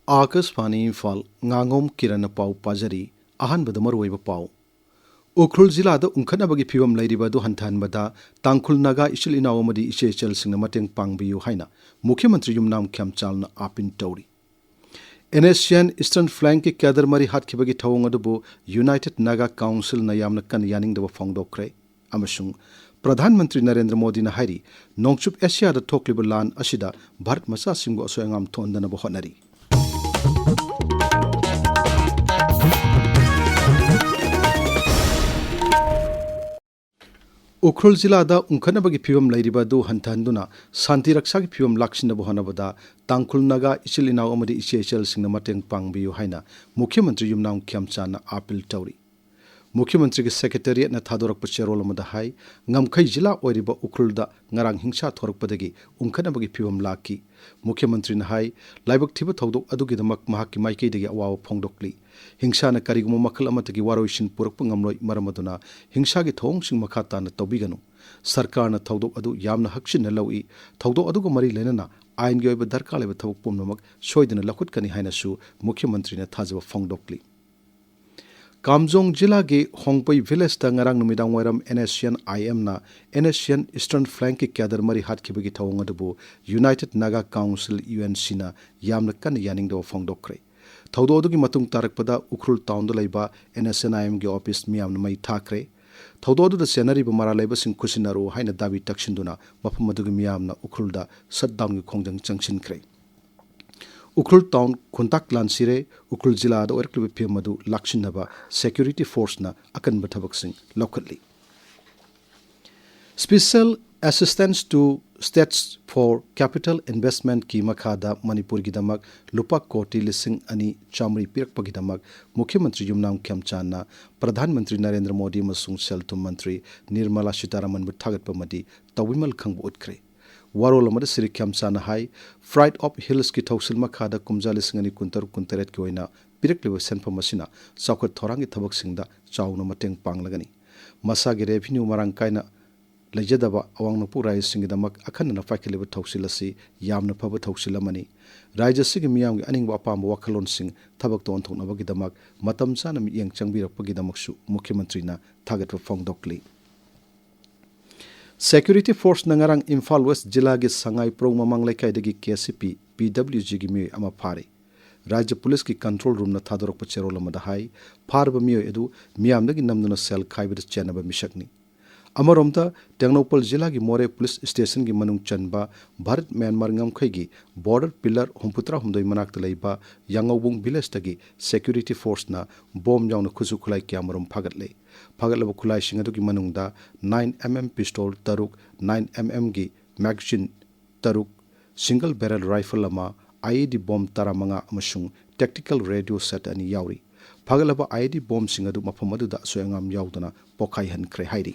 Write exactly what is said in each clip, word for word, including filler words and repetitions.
ꯑꯥꯀꯥꯁꯕꯥꯅꯤ ꯏꯝꯐꯥꯜ, ꯉꯥꯉꯣꯝ ꯀꯤꯔꯟꯅ ꯄꯥꯎ ꯄꯥꯖꯔꯤ꯫ ꯑꯍꯥꯟꯕꯗ ꯃꯔꯨꯑꯣꯏꯕ ꯄꯥꯎ꯫ ꯎꯈ꯭ꯔꯨꯜ ꯖꯤꯂꯥꯗ ꯎꯪꯈꯠꯅꯕꯒꯤ ꯐꯤꯕꯝ ꯂꯩꯔꯤꯕ ꯑꯗꯨ ꯍꯟꯊꯍꯟꯕꯗ ꯇꯥꯡꯈꯨꯜ ꯅꯥꯒꯥ ꯏꯆꯤꯜ ꯏꯅꯥꯎ ꯑꯃꯗꯤ ꯏꯆꯦ ꯏꯆꯜꯁꯤꯡꯅ ꯃꯇꯦꯡ ꯄꯥꯡꯕꯤꯌꯨ ꯍꯥꯏꯅ ꯃꯨꯈ꯭ꯌ ꯃꯟꯇ꯭ꯔꯤ ꯌꯨꯝꯅꯥꯝ ꯈꯦꯝꯆꯥꯜꯅ ꯑꯥꯄꯤꯜ ꯇꯧꯔꯤ꯫ And S C and eastern ꯐ꯭ꯂꯦꯡꯛꯀꯤ cadre ꯃꯔꯤ ꯍꯥꯠꯈꯤꯕꯒꯤ ꯊꯧꯑꯣꯡ ꯑꯗꯨꯕꯨ ꯌꯨꯅꯥꯏꯇꯦꯗ ꯅꯥꯒꯥ ꯀꯥꯎꯟꯁꯤꯜꯅ ꯌꯥꯝꯅ ꯀꯟꯅ ꯌꯥꯅꯤꯡꯗꯕ ꯐꯣꯡꯗꯣꯛꯈ꯭ꯔꯦ꯫ ꯑꯃꯁꯨꯡ ꯄ꯭ꯔꯙꯥꯟ ꯃꯟꯇ꯭ꯔꯤ ꯅꯔꯦꯟꯗ꯭ꯔ ꯃꯣꯗꯤꯅ ꯍꯥꯏꯔꯤ, ꯅꯣꯡꯆꯨꯞ ꯑꯦꯁꯤꯌꯥꯗ ꯊꯣꯛꯂꯤꯕ ꯂꯥꯟ ꯑꯁꯤꯗ ꯚꯥꯔꯠ ꯃꯆꯥꯁꯤꯡꯕꯨ ꯑꯁꯣꯏ ꯑꯉꯥꯝ ꯊꯣꯛꯍꯟꯗꯅꯕ ꯍꯣꯠꯅꯔꯤ꯫ ꯎꯈ꯭ꯔꯨꯜ ꯖꯤꯂꯥꯗ ꯎꯪꯈꯠꯅꯕꯒꯤ ꯐꯤꯕꯝ ꯂꯩꯔꯤꯕ ꯑꯗꯨ ꯍꯟꯊꯍꯟꯗꯨꯅ ꯁꯥꯟꯇꯤ ꯔꯛꯁꯥꯒꯤ ꯐꯤꯕꯝ ꯂꯥꯛꯁꯤꯟꯅꯕ ꯍꯣꯠꯅꯕꯗ ꯇꯥꯡꯈꯨꯜ ꯅꯥꯒꯥ ꯏꯆꯤꯜ ꯏꯅꯥꯎ ꯑꯃꯗꯤ ꯏꯆꯦ ꯏꯆꯜꯁꯤꯡꯅ ꯃꯇꯦꯡ ꯄꯥꯡꯕꯤꯌꯨ ꯍꯥꯏꯅ ꯃꯨꯈ꯭ꯌ ꯃꯟꯇ꯭ꯔꯤ ꯌꯨꯝꯅꯥꯝ ꯈꯦꯝꯆꯥꯟꯅ ꯑꯥꯄꯤꯜ ꯇꯧꯔꯤ꯫ ꯃꯨꯈ꯭ꯌ ꯃꯟꯇ꯭ꯔꯤꯒꯤ ꯁꯦꯀ꯭ꯔꯦꯇꯦꯔꯤꯌꯦꯠꯅ ꯊꯥꯗꯣꯔꯛꯄ ꯆꯦꯔꯣꯜ ꯑꯃꯗ ꯍꯥꯏ, ꯉꯝꯈꯩ ꯖꯤꯂꯥ ꯑꯣꯏꯔꯤꯕ ꯎꯈ꯭ꯔꯨꯜꯗ ꯉꯔꯥꯡ ꯍꯤꯡꯁꯥ ꯊꯣꯔꯛꯄꯗꯒꯤ ꯎꯪꯈꯠꯅꯕꯒꯤ ꯐꯤꯕꯝ ꯂꯥꯛꯈꯤ꯫ ꯃꯨꯈ꯭ꯌ ꯃꯟꯇ꯭ꯔꯤꯅ ꯍꯥꯏ, ꯂꯥꯏꯕꯛ ꯊꯤꯕ ꯊꯧꯗꯣꯛ ꯑꯗꯨꯒꯤꯗꯃꯛ ꯃꯍꯥꯛꯀꯤ ꯃꯥꯏꯀꯩꯗꯒꯤ ꯑꯋꯥꯕ ꯐꯣꯡꯗꯣꯛꯂꯤ꯫ ꯍꯤꯡꯁꯥꯅ ꯀꯔꯤꯒꯨꯝꯕ ꯃꯈꯜ ꯑꯃꯠꯇꯒꯤ ꯋꯥꯔꯣꯏꯁꯤꯟ ꯄꯨꯔꯛꯄ ꯉꯝꯂꯣꯏ, ꯃꯔꯝ ꯑꯗꯨꯅ ꯍꯤꯡꯁꯥꯒꯤ ꯊꯧꯑꯣꯡꯁꯤꯡ ꯃꯈꯥ ꯇꯥꯅ ꯇꯧꯕꯤꯒꯅꯨ꯫ ꯁꯔꯀꯥꯔꯅ ꯊꯧꯗꯣꯛ ꯑꯗꯨ ꯌꯥꯝꯅ ꯍꯛꯆꯤꯟꯅ ꯂꯧꯏ꯫ ꯊꯧꯗꯣꯛ ꯑꯗꯨꯒ ꯃꯔꯤ ꯂꯩꯅꯅ ꯑꯥꯏꯟꯒꯤ ꯑꯣꯏꯕ ꯗꯔꯀꯥꯔ ꯂꯩꯕ ꯊꯕꯛ ꯄꯨꯝꯅꯃꯛ ꯁꯣꯏꯗꯅ ꯂꯧꯈꯠꯀꯅꯤ ꯍꯥꯏꯅꯁꯨ ꯃꯨꯈ꯭ꯌ ꯃꯟꯇ꯭ꯔꯤꯅ ꯊꯥꯖꯕ ꯐꯣꯡꯗꯣꯛꯂꯤ꯫ ꯀꯥꯝꯖꯣꯡ ꯖꯤꯂꯥꯒꯤ ꯍꯣꯡꯄꯩ ꯚꯤꯂꯦꯖꯇ ꯉꯔꯥꯡ ꯅꯨꯃꯤꯗꯥꯡ ꯋꯥꯏꯔꯝ and S C and I ꯑꯦꯝꯅ and S C and eastern ꯐ꯭ꯂꯦꯡꯛꯀꯤ cadre ꯃꯔꯤ ꯍꯥꯠꯈꯤꯕꯒꯤ ꯊꯧꯑꯣꯡ ꯑꯗꯨꯕꯨ United Naga Council, U N ꯁꯤꯅ ꯌꯥꯝꯅ ꯀꯟꯅ ꯌꯥꯅꯤꯡꯗꯕ ꯐꯣꯡꯗꯣꯛꯈ꯭ꯔꯦ꯫ ꯊꯧꯗꯣꯛ ꯑꯗꯨꯒꯤ ꯃꯇꯨꯡ ꯇꯥꯔꯛꯄꯗ ꯎꯈ꯭ꯔꯨꯜ ꯇꯥꯎꯟꯗ ꯂꯩꯕ ꯑꯦꯟ ꯑꯦꯁ ꯑꯦꯟ ꯑꯥꯏ ꯑꯦꯝꯒꯤ ꯑꯣꯐꯤꯁ ꯃꯤꯌꯥꯝꯅ ꯃꯩ ꯊꯥꯈ꯭ꯔꯦ꯫ ꯊꯧꯗꯣꯛ ꯑꯗꯨꯗ ꯆꯦꯟꯅꯔꯤꯕ ꯃꯔꯥꯜ ꯂꯩꯕꯁꯤꯡ ꯈꯨꯠꯁꯤꯟꯅꯔꯨ ꯍꯥꯏꯅ ꯗꯥꯕꯤ ꯇꯛꯁꯤꯟꯗꯨꯅ ꯃꯐꯝ ꯑꯗꯨꯒꯤ ꯃꯤꯌꯥꯝꯅ ꯎꯈ꯭ꯔꯨꯜꯗ ꯁꯠꯗꯥꯎꯟꯒꯤ ꯈꯣꯡꯖꯪ ꯆꯪꯁꯤꯟꯈ꯭ꯔꯦ꯫ ꯎꯈ꯭ꯔꯨꯜ ꯇꯥꯎꯟ ꯈꯨꯟꯇꯥꯛ ꯂꯥꯟꯁꯤꯔꯦ꯫ ꯎꯈ꯭ꯔꯨꯜ ꯖꯤꯂꯥꯗ ꯑꯣꯏꯔꯛꯂꯤꯕ ꯐꯤꯕꯝ ꯑꯗꯨ ꯂꯥꯛꯁꯤꯟꯅꯕ ꯁꯦꯀ꯭ꯌꯨꯔꯤꯇꯤ ꯐꯣꯔꯁꯅ ꯑꯀꯟꯕ ꯊꯕꯛꯁꯤꯡ ꯂꯧꯈꯠꯂꯤ꯫ Special Assistance to States for Capital Investmentꯀꯤ ꯃꯈꯥꯗ ꯃꯅꯤꯄꯨꯔꯒꯤꯗꯃꯛ ꯂꯨꯄꯥ ꯀꯣꯇꯤ ꯂꯤꯁꯤꯡ ꯑꯅꯤ ꯆꯥꯃꯔꯤ ꯄꯤꯔꯛꯄꯒꯤꯗꯃꯛ ꯃꯨꯈ꯭ꯌ ꯃꯟꯇ꯭ꯔꯤ ꯌꯨꯝꯅꯥꯝ ꯈꯦꯝꯆꯥꯟꯅ ꯄ꯭ꯔꯙꯥꯟ ꯃꯟꯇ꯭ꯔꯤ ꯅꯔꯦꯟꯗ꯭ꯔ ꯃꯣꯗꯤ ꯑꯃꯁꯨꯡ ꯁꯦꯜ ꯊꯨꯝ ꯃꯟꯇ꯭ꯔꯤ ꯅꯤꯔꯃꯂꯥ ꯁꯤꯇꯥꯔꯥꯃꯟꯕꯨ ꯊꯥꯒꯠꯄ ꯑꯃꯗꯤ ꯇꯧꯕꯤꯃꯜ ꯈꯪꯕ ꯎꯠꯈ꯭ꯔꯦ꯫ ꯋꯥꯔꯣꯜ ꯑꯃꯗ ꯁ꯭ꯔꯤ ꯈꯦꯝꯆꯥꯟꯅ ꯍꯥꯏ, ꯄ꯭ꯔꯥꯏꯗ ꯑꯣꯐ ꯍꯤꯜꯁꯀꯤ ꯊꯧꯁꯤꯜ ꯃꯈꯥꯗ ꯀꯨꯝꯖꯥ ꯂꯤꯁꯤꯡ ꯑꯅꯤ ꯀꯨꯟꯇꯔꯨꯛ ꯀꯨꯟꯇꯔꯦꯠꯀꯤ ꯑꯣꯏꯅ ꯄꯤꯔꯛꯂꯤꯕ ꯁꯦꯟꯐꯝ ꯑꯁꯤꯅ ꯆꯥꯎꯈꯠ ꯊꯧꯔꯥꯡꯒꯤ ꯊꯕꯛꯁꯤꯡꯗ ꯆꯥꯎꯅ ꯃꯇꯦꯡ ꯄꯥꯡꯂꯒꯅꯤ꯫ ꯃꯁꯥꯒꯤ ꯔꯦꯚꯤꯅ꯭ꯌꯨ ꯃꯔꯥꯡ ꯀꯥꯏꯅ ꯂꯩꯖꯗꯕ ꯑꯋꯥꯡ ꯅꯣꯡꯄꯣꯛ ꯔꯥꯏꯖꯁꯤꯡꯒꯤꯗꯃꯛ ꯑꯈꯟꯅꯅ ꯄꯥꯏꯈꯠꯂꯤꯕ ꯊꯧꯁꯤꯜ ꯑꯁꯤ ꯌꯥꯝꯅ ꯐꯕ ꯊꯧꯁꯤꯜ ꯑꯃꯅꯤ꯫ ꯔꯥꯏꯖ ꯑꯁꯤꯒꯤ ꯃꯤꯌꯥꯝꯒꯤ ꯑꯅꯤꯡꯕ ꯑꯄꯥꯝꯕ ꯋꯥꯈꯜꯂꯣꯟꯁꯤꯡ ꯊꯕꯛꯇ ꯑꯣꯟꯊꯣꯛꯅꯕꯒꯤꯗꯃꯛ ꯃꯇꯝ ꯆꯥꯅ ꯃꯤꯠꯌꯦꯡ ꯆꯪꯕꯤꯔꯛꯄꯒꯤꯗꯃꯛꯁꯨ ꯃꯨꯈ꯭ꯌ ꯃꯟꯇ꯭ꯔꯤꯅ ꯊꯥꯒꯠꯄ ꯐꯣꯡꯗꯣꯛꯂꯤ꯫ ꯁꯦꯀ꯭ꯌꯨꯔꯤꯇꯤ ꯐꯣꯔꯁꯅ ꯉꯔꯥꯡ ꯏꯝꯐꯥꯜ ꯋꯦꯁ ꯖꯤꯂꯥꯒꯤ ꯁꯉꯥꯏ ꯄ꯭ꯔꯧ ꯃꯃꯥꯡ ꯂꯩꯀꯥꯏꯗꯒꯤ ꯀꯦ ꯁꯤ ꯄꯤ, ꯄꯤ ꯗꯕ꯭ꯂꯤꯎ ꯖꯤꯒꯤ ꯃꯤꯑꯣꯏ ꯑꯃ ꯐꯥꯔꯦ꯫ ꯔꯥꯖ꯭ꯌ ꯄꯨꯂꯤꯁꯀꯤ ꯀꯟꯇ꯭ꯔꯣꯜ ꯔꯨꯝꯅ ꯊꯥꯗꯣꯔꯛꯄ ꯆꯦꯔꯣꯜ ꯑꯃꯗ ꯍꯥꯏ, ꯐꯥꯔꯕ ꯃꯤꯑꯣꯏ ꯑꯗꯨ ꯃꯤꯌꯥꯝꯗꯒꯤ ꯅꯝꯗꯨꯅ ꯁꯦꯜ ꯈꯥꯏꯕꯗ ꯆꯦꯟꯅꯕ ꯃꯤꯁꯛꯅꯤ꯫ ꯑꯃꯔꯣꯝꯗ, ꯇꯦꯡꯅꯧꯄꯜ ꯖꯤꯂꯥꯒꯤ ꯃꯣꯔꯦ ꯄꯨꯂꯤꯁ ꯁ꯭ꯇꯦꯁꯟꯒꯤ ꯃꯅꯨꯡ ꯆꯟꯕ ꯚꯥꯔꯠ ꯃ꯭ꯌꯥꯟꯃꯥꯔ ꯉꯝꯈꯩꯒꯤ ꯕꯣꯔꯗꯔ ꯄꯤꯂꯔ ꯍꯨꯝꯐꯨꯇꯔꯥ ꯍꯨꯝꯗꯣꯏ ꯃꯅꯥꯛꯇ ꯂꯩꯕ ꯌꯥꯉꯧꯕꯨꯡ ꯚꯤꯂꯦꯖꯇꯒꯤ ꯁꯦꯀ꯭ꯌꯨꯔꯤꯇꯤ ꯐꯣꯔꯁꯅ ꯕꯣꯝ ꯌꯥꯎꯅ ꯈꯨꯠꯁꯨ ꯈꯨꯠꯂꯥꯏ ꯀꯌꯥꯃꯔꯨꯝ ꯐꯥꯒꯠꯂꯦ꯫ ꯐꯥꯒꯠꯂꯕ ꯈꯨꯠꯂꯥꯏꯁꯤꯡ ꯑꯗꯨꯒꯤ ꯃꯅꯨꯡꯗ ꯅꯥꯏꯟ ꯑꯦꯝ ꯑꯦꯝ ꯄꯤꯁꯇꯣꯜ ꯇꯔꯨꯛ, ꯅꯥꯏꯟ ꯑꯦꯝ ꯑꯦꯝꯒꯤ ꯃꯦꯒꯥꯖꯤꯟ ꯇꯔꯨꯛ, ꯁꯤꯡꯒꯜ ꯕꯦꯔꯦꯜ ꯔꯥꯏꯐꯜ ꯑꯃ, ꯑꯥꯏ ꯏ ꯗꯤ ꯕꯣꯝ ꯇꯔꯥꯃꯉꯥ ꯑꯃꯁꯨꯡ ꯇꯦꯛꯇꯤꯀꯦꯜ ꯔꯦꯗꯤꯑꯣ ꯁꯦꯠ ꯑꯅꯤ ꯌꯥꯎꯔꯤ꯫ ꯐꯥꯒꯠꯂꯕ ꯑꯥꯏ ꯏ ꯗꯤ ꯕꯣꯝꯁꯤꯡ ꯑꯗꯨ ꯃꯐꯝ ꯑꯗꯨꯗ ꯑꯁꯣꯏ ꯑꯉꯥꯝ ꯌꯥꯎꯗꯅ ꯄꯣꯈꯥꯏꯍꯟꯈ꯭ꯔꯦ ꯍꯥꯏꯔꯤ꯫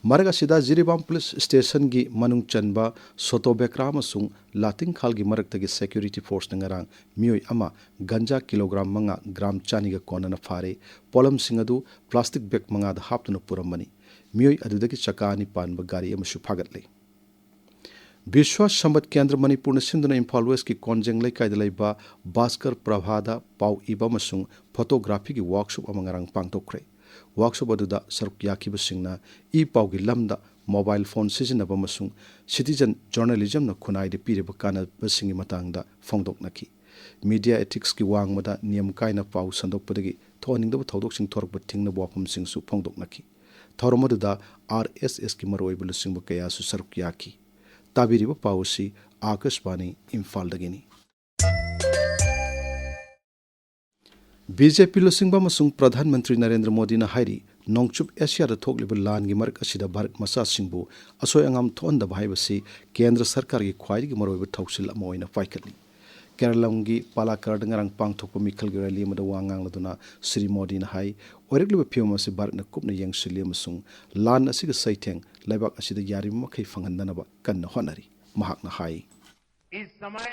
ꯃꯔꯛ ꯑꯁꯤꯗ, ꯖꯤꯔꯤꯕꯥꯝ ꯄꯨꯂꯤꯁ ꯁ꯭ꯇꯦꯁꯟꯒꯤ ꯃꯅꯨꯡ ꯆꯟꯕ ꯁꯣꯇꯣꯕꯦꯀ꯭ꯔꯥ ꯑꯃꯁꯨꯡ ꯂꯥꯇꯤꯡꯈꯥꯜꯒꯤ ꯃꯔꯛꯇꯒꯤ ꯁꯦꯀ꯭ꯌꯨꯔꯤꯇꯤ ꯐꯣꯔꯁꯅ ꯉꯔꯥꯡ ꯃꯤꯑꯣꯏ ꯑꯃ ꯒꯟꯖꯥ ꯀꯤꯂꯣꯒ꯭ꯔꯥꯝ ꯃꯉꯥ, ꯒ꯭ꯔꯥꯝ ꯆꯅꯤꯒ ꯀꯣꯟꯅꯅ ꯐꯥꯔꯦ꯫ ꯄꯣꯠꯂꯝꯁꯤꯡ ꯑꯗꯨ ꯄ꯭ꯂꯥꯁꯇꯤꯛ ꯕꯦꯒ ꯃꯉꯥꯗ ꯍꯥꯞꯇꯨꯅ ꯄꯨꯔꯝꯕꯅꯤ꯫ ꯃꯤꯑꯣꯏ ꯑꯗꯨꯗꯒꯤ ꯆꯀꯥ ꯑꯅꯤ ꯄꯥꯟꯕ ꯒꯥꯔꯤ ꯑꯃꯁꯨ ꯐꯥꯒꯠꯂꯦ꯫ ꯕꯤꯁ꯭ꯋ ꯁꯝꯕꯠ ꯀꯦꯟꯗ꯭ꯔ ꯃꯅꯤꯄꯨꯔꯅ ꯁꯤꯟꯗꯨꯅ ꯏꯝꯐꯥꯜ ꯋꯦꯁꯀꯤ ꯀꯣꯟꯖꯦꯡ ꯂꯩꯀꯥꯏꯗ ꯂꯩꯕ ꯚꯥꯁꯀꯔ ꯄ꯭ꯔꯚꯥꯗ ꯄꯥꯎ ꯏꯕ ꯑꯃꯁꯨꯡ ꯐꯣꯇꯣꯒ꯭ꯔꯥꯐꯤꯒꯤ ꯋꯥꯔꯛꯁꯣꯞ ꯑꯃ ꯉꯔꯥꯡ ꯄꯥꯡꯊꯣꯛꯈ꯭ꯔꯦ꯫ ꯋꯥꯔꯛꯁꯣꯞ ꯑꯗꯨꯗ ꯁꯔꯨꯛ ꯌꯥꯈꯤꯕꯁꯤꯡꯅ ꯏ ꯄꯥꯎꯒꯤ ꯂꯝꯗ ꯃꯣꯕꯥꯏꯜ ꯐꯣꯟ ꯁꯤꯖꯤꯟꯅꯕ ꯑꯃꯁꯨꯡ ꯁꯤꯇꯤꯖꯟ ꯖꯔꯅꯦꯂꯤꯖꯝꯅ ꯈꯨꯟꯅꯥꯏꯗ ꯄꯤꯔꯤꯕ ꯀꯥꯟꯅꯕꯁꯤꯡꯒꯤ ꯃꯇꯥꯡꯗ ꯐꯣꯡꯗꯣꯛꯅꯈꯤ꯫ ꯃꯤꯗꯤꯌꯥ ꯑꯦꯊꯤꯛꯁꯀꯤ ꯋꯥꯡꯃꯗ ꯅꯤꯌꯝ ꯀꯥꯏꯅ ꯄꯥꯎ ꯁꯟꯗꯣꯛꯄꯗꯒꯤ ꯊꯣꯛꯍꯟꯅꯤꯡꯗꯕ ꯊꯧꯗꯣꯛꯁꯤꯡ ꯊꯣꯔꯛꯄ ꯊꯤꯡꯅꯕ ꯋꯥꯐꯝꯁꯤꯡꯁꯨ ꯐꯣꯡꯗꯣꯛꯅꯈꯤ꯫ ꯊꯧꯔꯝ ꯑꯗꯨꯗ ꯑꯥꯔ ꯑꯦꯁ ꯑꯦꯁꯀꯤ ꯃꯔꯨꯑꯣꯏꯕ ꯂꯨꯆꯤꯡꯕ ꯀꯌꯥꯁꯨ ꯁꯔꯨꯛ ꯌꯥꯈꯤ꯫ ꯇꯥꯕꯤꯔꯤꯕ ꯄꯥꯎ ꯑꯁꯤ ꯑꯥꯀꯥꯁꯕꯥꯅꯤ ꯏꯝꯐꯥꯜꯗꯒꯤꯅꯤ꯫ ꯕꯤ ꯖꯦ ꯄꯤ ꯂꯨꯆꯤꯡꯕ ꯑꯃꯁꯨꯡ ꯄ꯭ꯔꯙꯥꯟ ꯃꯟꯇ꯭ꯔꯤ ꯅꯔꯦꯟꯗ꯭ꯔ ꯃꯣꯗꯤꯅ ꯍꯥꯏꯔꯤ, ꯅꯣꯡꯆꯨꯞ ꯑꯦꯁꯤꯌꯥꯗ ꯊꯣꯛꯂꯤꯕ ꯂꯥꯟꯒꯤ ꯃꯔꯛ ꯑꯁꯤꯗ ꯚꯥꯔꯠ ꯃꯆꯥꯁꯤꯡꯕꯨ ꯑꯁꯣꯏ ꯑꯉꯥꯝ ꯊꯣꯛꯍꯟꯗꯕ ꯍꯥꯏꯕꯁꯤ ꯀꯦꯟꯗ꯭ꯔ ꯁꯔꯀꯥꯔꯒꯤ ꯈ꯭ꯋꯥꯏꯗꯒꯤ ꯃꯔꯨꯑꯣꯏꯕ ꯊꯧꯁꯤꯜ ꯑꯃ ꯑꯣꯏꯅ ꯄꯥꯏꯈꯠꯂꯤ꯫ ꯀꯦꯔꯂꯝꯒꯤ ꯄꯥꯂꯥꯀꯔꯗ ꯉꯔꯥꯡ ꯄꯥꯡꯊꯣꯛꯄ ꯃꯤꯈꯜꯒꯤ ꯔꯦꯂꯤ ꯑꯃꯗ ꯋꯥ ꯉꯥꯡꯂꯗꯨꯅ ꯁ꯭ꯔꯤ ꯃꯣꯗꯤꯅ ꯍꯥꯏ, ꯑꯣꯏꯔꯛꯂꯤꯕ ꯐꯤꯕꯝ ꯑꯁꯤ ꯚꯥꯔꯠꯅ ꯀꯨꯞꯅ ꯌꯦꯡꯁꯤꯜꯂꯤ ꯑꯃꯁꯨꯡ ꯂꯥꯟ ꯑꯁꯤꯒꯤ ꯆꯩꯊꯦꯡ ꯂꯩꯕꯥꯛ ꯑꯁꯤꯗ ꯌꯥꯔꯤꯕ ꯃꯈꯩ ꯐꯪꯍꯟꯗꯅꯕ ꯀꯟꯅ ꯍꯣꯠꯅꯔꯤ꯫ ꯃꯍꯥꯛꯅ ꯍꯥꯏ, इस समय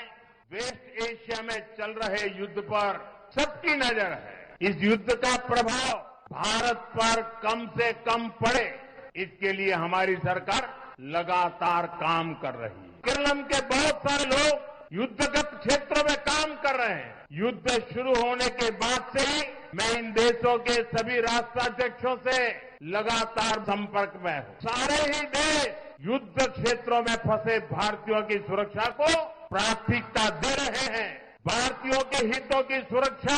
वेस्ट एशिया में चल रहे युद्ध पर सबकी नजर है। इस युद्ध का प्रभाव भारत पर कम से कम पड़े, इसके लिए हमारी सरकार लगातार काम कर रही है। केरलम के बहुत सारे लोग युद्धगत क्षेत्रों में काम कर रहे हैं। युद्ध शुरू होने के बाद से ही मैं इन देशों के सभी राष्ट्राध्यक्षों से लगातार संपर्क में हूं। सारे ही देश युद्ध क्षेत्रों में फंसे भारतीयों की सुरक्षा को प्राथमिकता दे रहे हैं। भारतीयों के हितों की सुरक्षा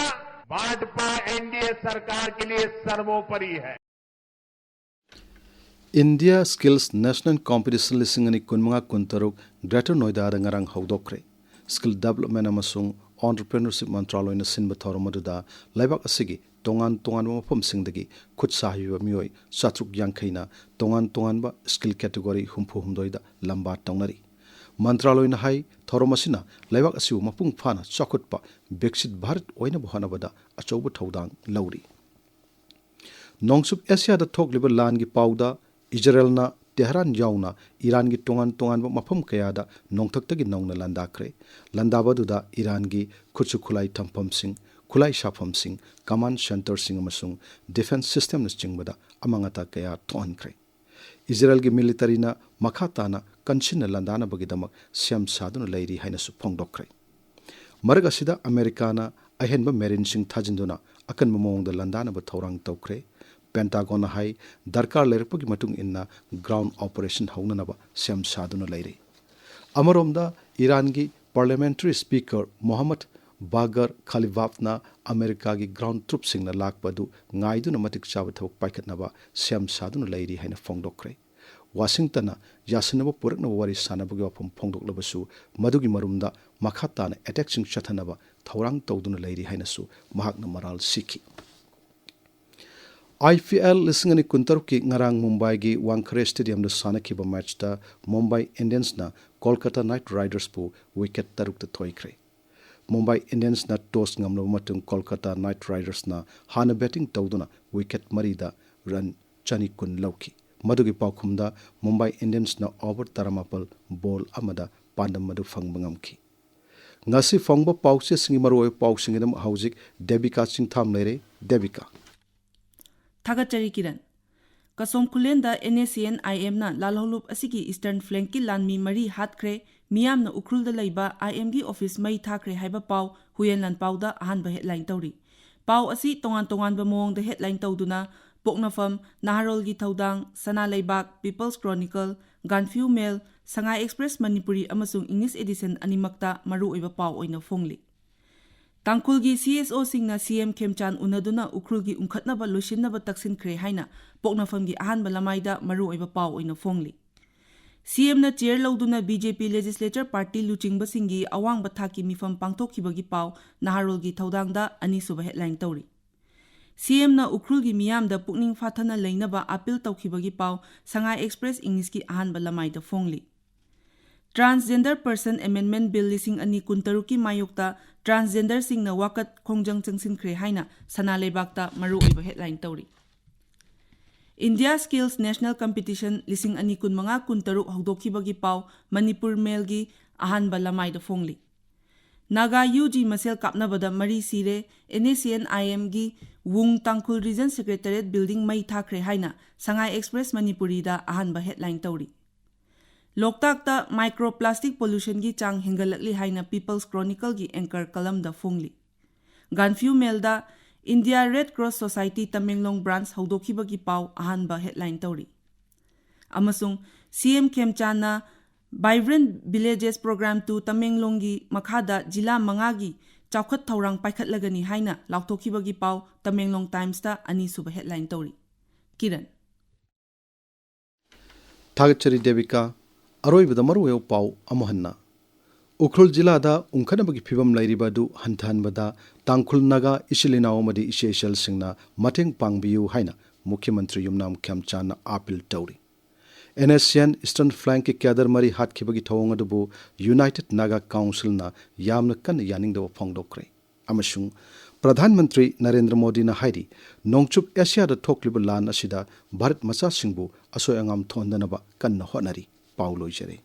भाजपा एनडीए सरकार के लिए सर्वोपरि है। India Skills National Competition ꯂꯤꯁꯤꯡ ꯑꯅꯤ ꯀꯨꯟꯃꯉꯥ ꯀꯨꯟꯇꯔꯨꯛ Greater Noida ꯗ ꯉꯔꯥꯡ ꯍꯧꯗꯣꯛꯈ꯭ꯔꯦ꯫ Skill Development ꯑꯃꯁꯨꯡ Entrepreneurship ꯃꯟꯇ꯭ꯔꯥꯂꯣꯏꯅ ꯁꯤꯟꯕ ꯊꯧꯔꯝ ꯑꯗꯨꯗ ꯂꯩꯕꯥꯛ ꯑꯁꯤꯒꯤ ꯇꯣꯉꯥꯟ ꯇꯣꯉꯥꯟꯕ ꯃꯐꯝꯁꯤꯡꯗꯒꯤ ꯈꯨꯠ ꯁꯥ ꯍꯩꯕ ꯃꯤꯑꯣꯏ ꯆꯥꯇ꯭ꯔꯨꯛ ꯌꯥꯡꯈꯩꯅ ꯇꯣꯉꯥꯟ ꯇꯣꯉꯥꯟꯕ skill category ꯍꯨꯝꯐꯨ ꯍꯨꯝꯗꯣꯏꯗ ꯂꯝꯕꯥ ꯇꯧꯅꯔꯤ꯫ ꯃꯟꯇ꯭ꯔꯥꯂꯣꯏꯅ ꯍꯥꯏ, ꯊꯧꯔꯝ ꯑꯁꯤꯕꯨ ꯃꯄꯨꯡ ꯐꯥꯅ ꯆꯥꯎꯈꯠꯄ ꯕꯤꯛꯁꯤꯠ ꯚꯥꯔꯠ ꯑꯣꯏꯅꯕ ꯍꯣꯠꯅꯕꯗ ꯑꯆꯧꯕ ꯊꯧꯗꯥꯡ ꯂꯧꯔꯤ꯫ ꯅꯣꯡꯆꯨꯞ ꯑꯦꯁꯤꯌꯥꯗ ꯊꯣꯛꯂꯤꯕ ꯂꯥꯟꯒꯤ ꯄꯥꯎꯗ ꯏꯖꯔꯦꯜꯅ ꯇꯦꯍꯔꯥꯟ ꯌꯥꯎꯅ ꯏꯔꯥꯟꯒꯤ ꯇꯣꯉꯥꯟ ꯇꯣꯉꯥꯟꯕ ꯃꯐꯝ ꯀꯌꯥꯗ ꯅꯣꯡꯊꯛꯇꯒꯤ ꯅꯧꯅ ꯂꯥꯟꯗꯥꯈ꯭ꯔꯦ꯫ ꯂꯥꯟꯗꯥꯕ ꯑꯗꯨꯗ ꯏꯔꯥꯟꯒꯤ ꯈꯨꯠꯁꯨ ꯈꯨꯠꯂꯥꯏ ꯊꯝꯐꯝꯁꯤꯡ, ꯈꯨꯠꯂꯥꯏ ꯁꯥꯐꯝꯁꯤꯡ, command centreꯁꯤꯡ ꯑꯃꯁꯨꯡ defence systemꯅꯆꯤꯡꯕꯗ ꯑꯃꯥꯡ ꯑꯇꯥ ꯀꯌꯥ ꯊꯣꯛꯍꯟꯈ꯭ꯔꯦ꯫ ꯏꯖꯔꯦꯜꯒꯤ ꯃꯤꯂꯤꯇꯔꯤꯅ ꯃꯈꯥ ꯇꯥꯅ ꯀꯟꯁꯤꯟꯅ ꯂꯥꯟꯗꯥꯅꯕꯒꯤꯗꯃꯛ ꯁꯦꯝ ꯁꯥꯗꯨꯅ ꯂꯩꯔꯤ ꯍꯥꯏꯅꯁꯨ ꯐꯣꯡꯗꯣꯛꯈ꯭ꯔꯦ꯫ ꯃꯔꯛ ꯑꯁꯤꯗ ꯑꯃꯦꯔꯤꯀꯥꯅ ꯑꯍꯦꯟꯕ ꯃꯦꯔꯤꯟꯁꯤꯡ ꯊꯥꯖꯤꯟꯗꯨꯅ ꯑꯀꯟꯕ ꯃꯑꯣꯡꯗ ꯂꯥꯟꯗꯥꯅꯕ ꯊꯧꯔꯥꯡ ꯇꯧꯈ꯭ꯔꯦ꯫ ꯄꯦꯟꯇꯥꯒꯣꯟꯅ ꯍꯥꯏ, ꯗꯔꯀꯥꯔ ꯂꯩꯔꯛꯄꯒꯤ ꯃꯇꯨꯡ ꯏꯟꯅ ground operation ꯍꯧꯅꯅꯕ ꯁꯦꯝ ꯁꯥꯗꯨꯅ ꯂꯩꯔꯤ꯫ ꯑꯃꯔꯣꯝꯗ ꯏꯔꯥꯟꯒꯤ parliamentary speaker ꯃꯣꯍꯝꯃꯗ ꯕꯥꯒꯔ ꯈꯥꯂꯤꯕꯥꯐꯅ ꯑꯃꯦꯔꯤꯀꯥꯒꯤ ground troopꯁꯤꯡꯅ ꯂꯥꯛꯄ ꯑꯗꯨ ꯉꯥꯏꯗꯨꯅ ꯃꯇꯤꯛ ꯆꯥꯕ ꯊꯕꯛ ꯄꯥꯏꯈꯠꯅꯕ ꯁꯦꯝ ꯁꯥꯗꯨꯅ ꯂꯩꯔꯤ ꯍꯥꯏꯅ ꯐꯣꯡꯗꯣꯛꯈ꯭ꯔꯦ꯫ ꯋꯥꯁꯤꯡꯇꯟꯅ ꯌꯥꯁꯤꯟꯅꯕ ꯄꯨꯔꯛꯅꯕ ꯋꯥꯔꯤ ꯁꯥꯟꯅꯕꯒꯤ ꯋꯥꯐꯝ ꯐꯣꯡꯗꯣꯛꯂꯕꯁꯨ, ꯃꯗꯨꯒꯤ ꯃꯔꯨꯝꯗ ꯃꯈꯥ ꯇꯥꯅ attackꯁꯤꯡ ꯆꯠꯊꯅꯕ ꯊꯧꯔꯥꯡ ꯇꯧꯗꯨꯅ ꯂꯩꯔꯤ ꯍꯥꯏꯅꯁꯨ ꯃꯍꯥꯛꯅ ꯃꯔꯥꯜ ꯁꯤꯈꯤ꯫ IPL ꯂꯤꯁꯤꯡ ꯑꯅꯤ ꯀꯨꯟꯇꯔꯨꯛꯀꯤ ꯉꯔꯥꯡ ꯃꯨꯝꯕꯥꯏꯒꯤ ꯋꯥꯡꯈꯔꯦ stadiumꯗ ꯁꯥꯟꯅꯈꯤꯕ matchꯇ ꯃꯨꯝꯕꯥꯏ ꯏꯟꯗꯤꯌꯟꯁꯅ ꯀꯣꯜꯀꯇꯥ ꯅꯥꯏꯠ ꯔꯥꯏꯗꯔꯁꯄꯨ wicket ꯇꯔꯨꯛꯇ ꯊꯣꯏꯈ꯭ꯔꯦ꯫ ꯃꯨꯝꯕꯥꯏ ꯏꯟꯗꯤꯌꯟꯁꯅ toss ꯉꯝꯂꯕ ꯃꯇꯨꯡ ꯀꯣꯜꯀꯇꯥ ꯅꯥꯏꯠ ꯔꯥꯏꯗꯔꯁꯅ ꯍꯥꯟꯅ batting ꯇꯧꯗꯨꯅ wicket ꯃꯔꯤꯗ run ꯆꯅꯤ ꯀꯨꯟ ꯂꯧꯈꯤ꯫ ꯃꯗꯨꯒꯤ ꯄꯥꯎꯈꯨꯝꯗ ꯃꯨꯝꯕꯥꯏ ꯏꯟꯗꯤꯌꯟꯁꯅ over ꯇꯔꯥꯃꯥꯄꯜ ball ꯑꯃꯗ ꯄꯥꯟꯗꯝ ꯑꯗꯨ ꯐꯪꯕ ꯉꯝꯈꯤ꯫ ꯉꯁꯤ ꯐꯪꯕ ꯄꯥꯎꯆꯦꯁꯤꯡꯒꯤ ꯃꯔꯨꯑꯣꯏꯕ ꯄꯥꯎꯁꯤꯡꯒꯤꯗꯃꯛ ꯍꯧꯖꯤꯛ ꯗꯦꯕꯤꯀꯥ ꯆꯤꯡꯊꯥꯝ ꯂꯩꯔꯦ꯫ ꯗꯦꯕꯤꯀꯥ꯫ ꯊꯥꯒꯠꯆꯔꯤ ꯀꯤꯔꯟ꯫ ꯀꯁꯣꯝ ꯈꯨꯂꯦꯟꯗ NSCN-IMꯅ ꯂꯥꯜꯍꯧꯂꯨꯞ ꯑꯁꯤꯒꯤ Eastern Flankꯀꯤ ꯂꯥꯟꯃꯤ ꯃꯔꯤ ꯍꯥꯠꯈ꯭ꯔꯦ, ꯃꯤꯌꯥꯝꯅ ꯎꯈ꯭ꯔꯨꯜꯗ ꯂꯩꯕ IMꯒꯤ office ꯃꯩ ꯊꯥꯈ꯭ꯔꯦ ꯍꯥꯏꯕ ꯄꯥꯎ ꯍꯨꯏꯌꯦꯟ ꯂꯥꯟꯄꯥꯎꯗ ꯑꯍꯥꯟꯕ headline ꯇꯧꯔꯤ꯫ ꯄꯥꯎ ꯑꯁꯤ ꯇꯣꯉꯥꯟ ꯇꯣꯉꯥꯟꯕ ꯃꯑꯣꯡꯗ headline ꯇꯧꯗꯨꯅ ꯄꯣꯛꯅꯐꯝ, ꯅꯍꯥꯔꯣꯜꯒꯤ ꯊꯧꯗꯥꯡ, ꯁꯅꯥ ꯂꯩꯕꯥꯛ, People's Chronicle, ꯒꯥꯟꯐꯤꯌꯨ ꯃꯦꯜ, ꯁꯉꯥꯏ ꯑꯦꯛꯁꯄ꯭ꯔꯦꯁ ꯃꯅꯤꯄꯨꯔꯤ ꯑꯃꯁꯨꯡ English edition ꯑꯅꯤꯃꯛꯇ ꯃꯔꯨꯑꯣꯏꯕ ꯄꯥꯎ ꯑꯣꯏꯅ ꯐꯣꯡꯂꯤ꯫ ꯇꯥꯡꯈꯨꯜꯒꯤ CSOꯁꯤꯡꯅ CM ꯈꯦꯝꯆꯥꯟ ꯎꯅꯗꯨꯅ ꯎꯈ꯭ꯔꯨꯜꯒꯤ ꯎꯪꯈꯠꯅꯕ ꯂꯣꯏꯁꯤꯟꯅꯕ ꯇꯛꯁꯤꯟꯈ꯭ꯔꯦ ꯍꯥꯏꯅ ꯄꯣꯛꯅꯐꯝꯒꯤ ꯑꯍꯥꯟꯕ ꯂꯃꯥꯏꯗ ꯃꯔꯨꯑꯣꯏꯕ ꯄꯥꯎ ꯑꯣꯏꯅ ꯐꯣꯡꯂꯤ꯫ CMꯅ chair ꯂꯧꯗꯨꯅ BJP legislature party ꯂꯨꯆꯤꯡꯕꯁꯤꯡꯒꯤ ꯑꯋꯥꯡꯕ ꯊꯥꯛꯀꯤ ꯃꯤꯐꯝ ꯄꯥꯡꯊꯣꯛꯈꯤꯕꯒꯤ ꯄꯥꯎ ꯅꯍꯥꯔꯣꯜꯒꯤ ꯊꯧꯗꯥꯡꯗ ꯑꯅꯤꯁꯨꯕ headline ꯇꯧꯔꯤ꯫ CMꯅ ꯎꯈ꯭ꯔꯨꯜꯒꯤ ꯃꯤꯌꯥꯝꯗ ꯄꯨꯛꯅꯤꯡ ꯐꯥꯊꯅ ꯂꯩꯅꯕ appeal ꯇꯧꯈꯤꯕꯒꯤ ꯄꯥꯎ ꯁꯉꯥꯏ ꯑꯦꯛꯁꯄ꯭ꯔꯦꯁ Englishꯀꯤ ꯑꯍꯥꯟꯕ ꯂꯃꯥꯏꯗ ꯐꯣꯡꯂꯤ꯫ Transgender Person Amendment Bill ꯂꯤꯁꯤꯡ ꯑꯅꯤ ꯀꯨꯟꯇꯔꯨꯛꯀꯤ ꯃꯥꯌꯣꯛꯇ transgenderꯁꯤꯡꯅ ꯋꯥꯀꯠ ꯈꯣꯡꯖꯪ ꯆꯪꯁꯤꯟꯈ꯭ꯔꯦ ꯍꯥꯏꯅ ꯁꯅꯥ ꯂꯩꯕꯥꯛꯇ ꯃꯔꯨꯑꯣꯏꯕ headline ꯇꯧꯔꯤ꯫ India Skills National Competition ꯂꯤꯁꯤꯡ ꯑꯅꯤ ꯀꯨꯟꯃꯉꯥ ꯀꯨꯟꯇꯔꯨꯛ ꯍꯧꯗꯣꯛꯈꯤꯕꯒꯤ ꯄꯥꯎ ꯃꯅꯤꯄꯨꯔ ꯃꯦꯜꯒꯤ ꯑꯍꯥꯟꯕ ꯂꯃꯥꯏꯗ ꯐꯣꯡꯂꯤ꯫ ꯅꯥꯒꯥ UG ꯃꯁꯦꯜ ꯀꯥꯞꯅꯕꯗ ꯃꯔꯤ ꯁꯤꯔꯦ, NSCN-IMꯒꯤ ꯋꯨꯡ ꯇꯥꯡꯈꯨꯜ Region Secretariat Building ꯃꯩ ꯊꯥꯈ꯭ꯔꯦ ꯍꯥꯏꯅ ꯁꯉꯥꯏ ꯑꯦꯛꯁꯄ꯭ꯔꯦꯁ ꯃꯅꯤꯄꯨꯔꯤꯗ ꯑꯍꯥꯟꯕ headline ꯇꯧꯔꯤ꯫ ꯂꯣꯛꯇꯥꯛꯇ microplastic pollutionꯒꯤ ꯆꯥꯡ ꯍꯦꯟꯒꯠꯂꯛꯂꯤ ꯍꯥꯏꯅ People's Chronicleꯒꯤ anchor columnꯗ ꯐꯣꯡꯂꯤ꯫ ꯒꯥꯟꯐꯤꯌꯨ ꯃꯦꯜꯗ India Red Cross Society Tamenglong branch ꯍꯧꯗꯣꯛꯈꯤꯕꯒꯤ ꯄꯥꯎ ꯑꯍꯥꯟꯕ headline ꯇꯧꯔꯤ꯫ ꯑꯃꯁꯨꯡ CM ꯈꯦꯝꯆꯥꯟꯅ Vibrant Villages Program two ꯇꯃꯦꯡꯂꯣꯡꯒꯤ ꯃꯈꯥꯗ ꯖꯤꯂꯥ ꯃꯉꯥꯒꯤ ꯆꯥꯎꯈꯠ ꯊꯧꯔꯥꯡ ꯄꯥꯏꯈꯠꯂꯒꯅꯤ ꯍꯥꯏꯅ ꯂꯥꯎꯊꯣꯛꯈꯤꯕꯒꯤ ꯄꯥꯎ ꯇꯃꯦꯡꯂꯣꯡ Timesꯇ ꯑꯅꯤꯁꯨꯕ headline ꯇꯧꯔꯤ꯫ ꯀꯤꯔꯟ꯫ ꯊꯥꯒꯠꯆꯔꯤ ꯗꯦꯕꯤꯀꯥ꯫ ꯑꯔꯣꯏꯕꯗ ꯃꯔꯨꯑꯣꯏꯕ ꯄꯥꯎ ꯑꯃꯨꯛ ꯍꯟꯅ꯫ ꯎꯈ꯭ꯔꯨꯜ ꯖꯤꯂꯥꯗ ꯎꯪꯈꯠꯅꯕꯒꯤ ꯐꯤꯕꯝ ꯂꯩꯔꯤꯕ ꯑꯗꯨ ꯍꯟꯊꯍꯟꯕꯗ ꯇꯥꯡꯈꯨꯜ ꯅꯥꯒꯥ ꯏꯆꯤꯜ ꯏꯅꯥꯎ ꯑꯃꯗꯤ ꯏꯆꯦ ꯏꯆꯜꯁꯤꯡꯅ ꯃꯇꯦꯡ ꯄꯥꯡꯕꯤꯌꯨ ꯍꯥꯏꯅ ꯃꯨꯈ꯭ꯌ ꯃꯟꯇ꯭ꯔꯤ ꯌꯨꯝꯅꯥꯝ ꯈꯦꯝꯆꯥꯟꯅ appeal ꯇꯧꯔꯤ꯫ NSCN Eastern Flankꯀꯤ cadre ꯃꯔꯤ ꯍꯥꯠꯈꯤꯕꯒꯤ ꯊꯧꯑꯣꯡ ꯑꯗꯨꯕꯨ United Naga Councilꯅ ꯌꯥꯝꯅ ꯀꯟꯅ ꯌꯥꯅꯤꯡꯗꯕ ꯐꯣꯡꯗꯣꯛꯈ꯭ꯔꯦ꯫ ꯑꯃꯁꯨꯡ ꯄ꯭ꯔꯙꯥꯟ ꯃꯟꯇ꯭ꯔꯤ ꯅꯔꯦꯟꯗ꯭ꯔ ꯃꯣꯗꯤꯅ ꯍꯥꯏꯔꯤ, ꯅꯣꯡꯆꯨꯞ ꯑꯦꯁꯤꯌꯥꯗ ꯊꯣꯛꯂꯤꯕ ꯂꯥꯟ ꯑꯁꯤꯗ ꯚꯥꯔꯠ ꯃꯆꯥꯁꯤꯡꯕꯨ ꯑꯁꯣꯏ ꯑꯉꯥꯝ ꯊꯣꯛꯍꯟꯗꯅꯕ ꯀꯟꯅ ꯍꯣꯠꯅꯔꯤ꯫ ꯄꯥꯎ ꯂꯣꯏꯖꯔꯦ꯫